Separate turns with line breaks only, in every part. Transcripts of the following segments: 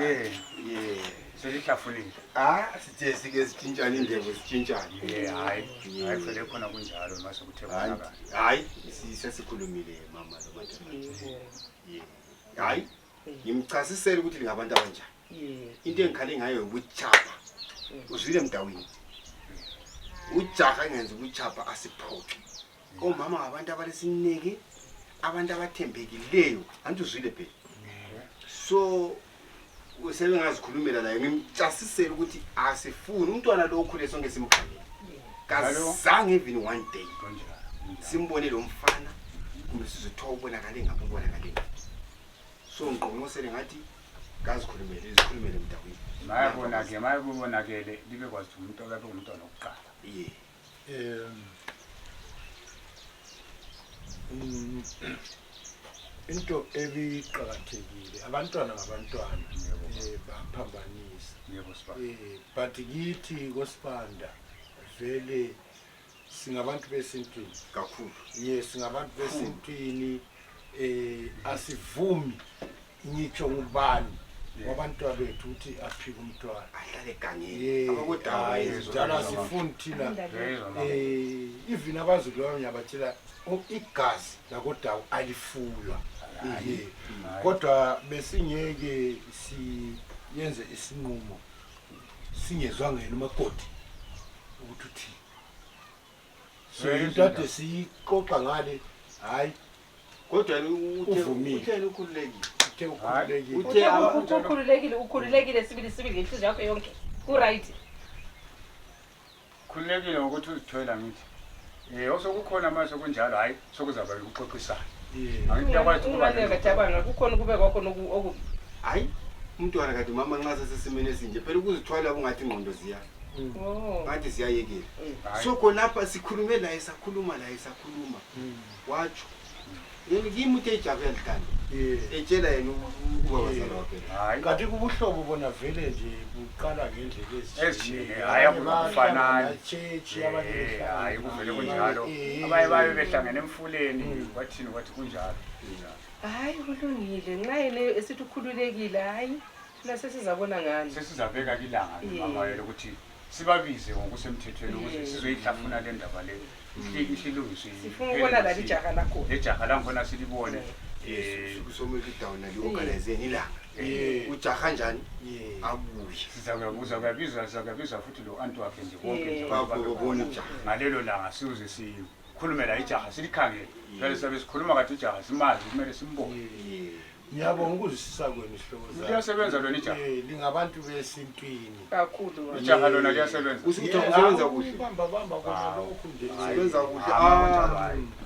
Yeah.
Selihlafulile.
Sithe sike sitshintshana indebe sitshintshana.
Hayi vele khona kunjalo mase kuthe bonakala.
Hayi sisikhulumile mama lo madoda. Hayi ngimchasisela ukuthi lingabantu abanjani. Into engikhale ngayo ubuchapha. Uzwile mdawini. Ujaha ngenza ubuchapha asiphoxe. Omama ngabantu abalesineke, abantu abathembekileyo. Antu uzwile phela. So usebengazikhulumela la ngimchasisela ukuthi asifuni umntwana lo okhule sonke simkhangele. Kazange even one day simbone lo mfana kumbe sizothola ubonakale ngapha ubonakale. So ngiqonqosele ngathi kazikhulumele izikhulumele mdawini.
Mayebonakele libe kwazi umuntu akabe umntwana oqala.
Into ebiqhakathekile abantwana ngabantwana baphambanisa. But kithi koSibanda vele singabantu besintwini
kakhulu.
Singabantu besintwini asivumi ngitsho ngubani wabantwana bethu ukuthi aphike umntwana
ahlale egangeni abakodwa
njalo asifuni thina even abazukulu nyabathela igazi lakodawu alifulwa. Kodwa besingeke siyenze isinqumo singezwa ngena umakoti ukuthi uthi so into siyixoxa ngale hayi
kodwa uthele ukhululekile
ukhululekile sibili inhliziyo yakho yonke ku-right.
Khululekile ukuthi uzithola ngithi osokukhona mase kunjalo hayi sokuzaba ukuxoxisana.
Kukhona kube kwakho
hayi umntwana kade mama nxa sesesimene esinje phela ukuzithwala kungathi ingqondo ziya ngathi ziyayekela. So khonapha sikhulume la esakhuluma watsho yena kimi uthe ijabu yalithanda etshela yena ukuba wazalwa wakhe.
Kanti kubuhlobo bona vele nje buqala ngendlela
ezithile hayi akufanani. Hayi kuvele kunjalo abaye behlangene emfuleni kwathini kwathi kunjalo.
Hayi kulungile nxa yena esithi ukhululekile hayi thina sesizabona ngani.
Sesizabeka ilanga mama yelo ukuthi sibabize ngokusemthethweni ukuze sizoyihlafuna le ndaba le. Ihlilungiswe.
Sifuna ukubona la ijaha lakho.
Lejaha lakhona silibone.
Kusomela idown na li-organize ilanga. Ujaha njani? Abuye.
Sizakuyabiza futhi lo anti wakhe nje konke
babona ujaha.
Ngalelo langa siuze sikhulume la ijaha silikhangele. Phela sabe sikhuluma kathi ijaha simazi kumele simbone.
Ngiyabonga ukuzisisa kwenu isihlobo zami.
Liyasebenza lona ijaha.
Lingabantu besintwini.
Kakhulu.
Ijaha lona liyasebenza.
Usebenza kuhle.
Bamba kona lokhu nje.
Usebenza kuhle.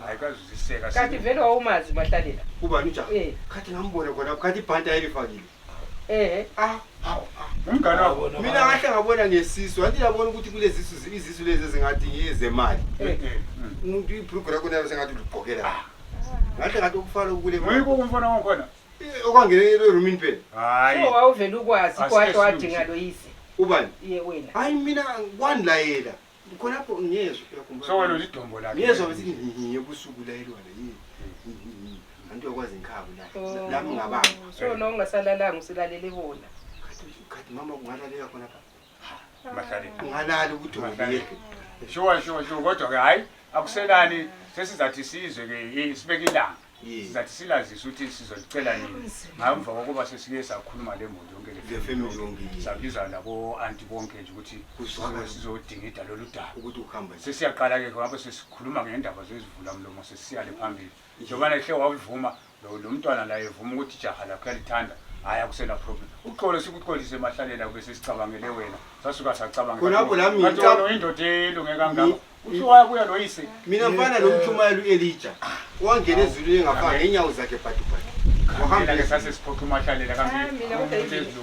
Ayikazuziseka.
Kanti vele wawumazi Mahlalela.
Ubani ujaha? Khathi ngambone khona khathi ibhanta elifakile.
Umngane wakho
mina ngahle ngabona ngesisu anti yabona ukuthi kulezi izisu lezi ezingathi ngezemali. Umuntu iprogram yakho sengathi uligqokela. Ngahle ngathi ukufana ukule.
Nguyiko umfana wakhona.
Okwangene eroomini phela.
Hayi.
So wawuvela ukwazi kwathi wadinga lo yisi.
Ubani?
Wena.
Hayi mina kwandilayela. Khonapho ngiyezwa uyakhumbula.
So wena lidombo lakhe.
Ngiyezwa bese ngiyebusuku layelwa la yini. Antu yakwazi inkhabu la. Lami ngabamba.
So no ungasalalanga usilalele bona.
Khathi mama kungalalela khona pha.
Mahlalela.
Ungalala ukuthi ungiyeke.
Sure kodwa ke hayi akuselani sesizathi sizwe ke sibeke ilanga. Sizathi silazisa ukuthi sizolicela nini. Ngamva kokuba sesike sakhuluma le muntu yonke
le family yonke.
Sabiza labo anti bonke nje ukuthi sizodinga idalo ludaba
ukuthi ukuhamba.
Sesiyaqala ke ngoba sesikhuluma ngendaba zezivula mlomo sesiyale phambili. Njengoba ehle wavuma lo mntwana la evuma ukuthi ijaha lakhe alithanda. Hayi akusena problem. Uxolo sikuxolise Mahlalela bese sicabangele wena. Sasuka sacabanga.
Khonapho lami
ngicabanga indoda elunge kangaka. Ushiwaya kuya loyise.
Mina mfana lo mchumayelo uElijah. Wangena ezulwini engafanga inyawo zakhe phathu.
Wahamba ke sase siphoqa Mahlalela kambi.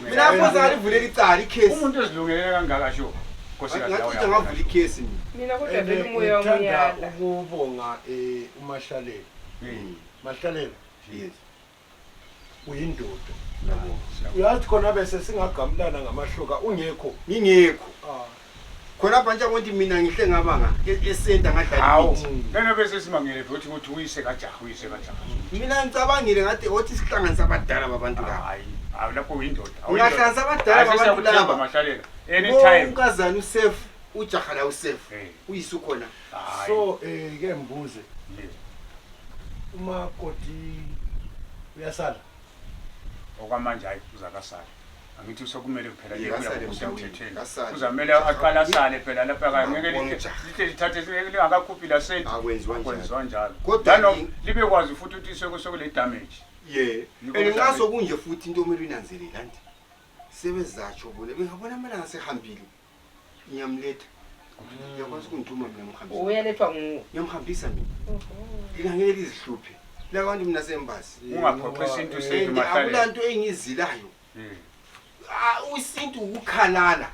Mina mfoza alivuleka icala icase.
Umuntu ezilungele kangaka sho. Nkosikazi
lawo. Ngathi ngavula icase mina.
Mina kodwa vele umoya wamuyala.
Ukubonga uMahlalela. Mahlalela.
Yes.
Uyindoda. Uyathi khona bese singagamlana ngamahloka ungekho.
Ngingekho. Khona phantsi ukuthi mina ngihle ngabanga esenta ngadlala
imithi. Lena bese simangele futhi ukuthi uyise kajaha.
Mina ngicabangile ngathi othi sihlanganisa abadala babantu la.
Hayi Hawu lapho uyindoda.
Ngahlanza abadala babantu laba.
Mahlalela. Anytime.
Ukazana uSef, ujaha la uSef. Uyisu khona.
So ke mbuze. Uma koti uyasala.
Okwamanje hayi uzakasala. Angithi sokumele kuphela
Yasale
kusemthethweni.
Ngasale.
Kuzamele aqala sale phela lapha ka ngeke lithe lithathe lingakakhuphi la senti.
Akwenziwa
njalo.
Kodwa
Lano libe kwazi futhi ukuthi sokule damage.
Ngaso kunje futhi into omele inanzele kanti. Sebezatsho bona bengabona amalanga sehambile. Ngiyamletha. Yakwazi ukungithuma mina ngihambisa.
Uyalethwa nguwe.
Ngiyamhambisa mina. Ngingangeke izihluphe. La kanti mina sembasi.
Ungaphoqa isintu sethu Mahlalela.
Akulanto engizilayo. Usintu ukukhalala.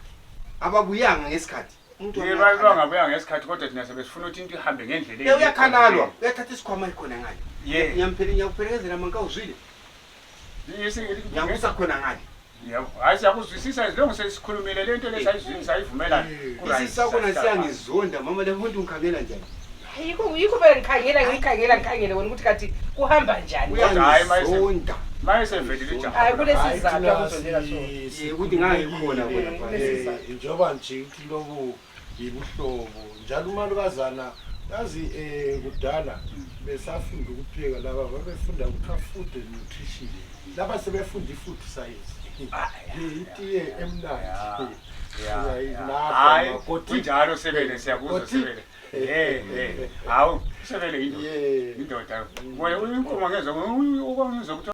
Ababuyanga ngesikhathi.
Bangabuya ngesikhathi kodwa thina sebesifuna ukuthi into ihambe ngendlela
uyakhalalwa. Uyathatha isikhwama ikhona ngale. Ngiyamphelekezela manka uzwile. Ngiyakusa khona ngale.
Yebo, hayi siyakuzwisisa izilongo sesikhulumile lento lesayivumelana.
Isisakona siyangizonda mama le muntu ngikhangela njani?
Yikho phela ngikhangela wena ukuthi kathi kuhamba njani.
Hayi
mayisonda.
Mayesevedile jaha.
Hayi kulesizathu akuzondela sona.
Ukuthi ngayikhona wena.
Njoba nje ukuthi lobo yibuhlobo njalo umalukazana yazi kudala besafunda ukupheka laba babefunda food and nutrition. Laba sebefunda food science. Itiye emnandi.
Hayi kunjalo Sebele siyakuzwa Sebele. Hawu Sebele indoda. Wena inkomo ngezwe ukuthi